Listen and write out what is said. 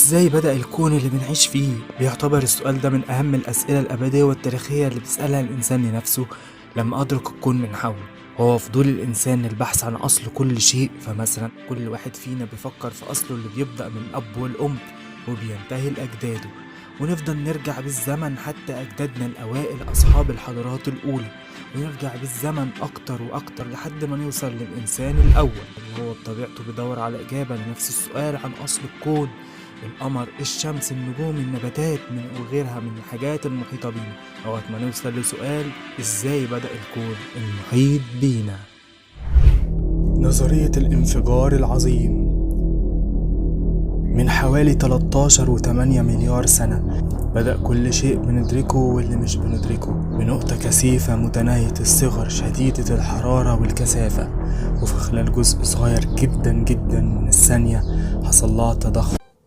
ازاي بدأ الكون اللي بنعيش فيه؟ بيعتبر السؤال ده من أهم الأسئلة الأبدية والتاريخية اللي بيسألها الإنسان لنفسه لما أدرك الكون من حوله. هو فضول الإنسان للبحث عن أصل كل شيء. فمثلا كل واحد فينا بيفكر في أصله اللي بيبدأ من الأب والأم وبينتهي لأجداده، ونفضل نرجع بالزمن حتى أجدادنا الأوائل أصحاب الحضارات الأولى، ونرجع بالزمن أكتر وأكتر لحد ما نوصل للإنسان الأول اللي هو بطبيعته بيدور على إجابة لنفس السؤال عن أصل الكون، القمر، الشمس، النجوم، النباتات، من وغيرها من الحاجات المحيطة بينا، لغاية ما نوصل لسؤال إزاي بدأ الكون المحيط بينا. نظرية الانفجار العظيم. من حوالي 13.8 مليار سنة بدأ كل شيء بندركه واللي مش بندركه بنقطة كثيفة متناهية الصغر شديدة الحرارة والكثافة، وفي خلال جزء صغير جدا جدا من الثانية حصل لها تضخم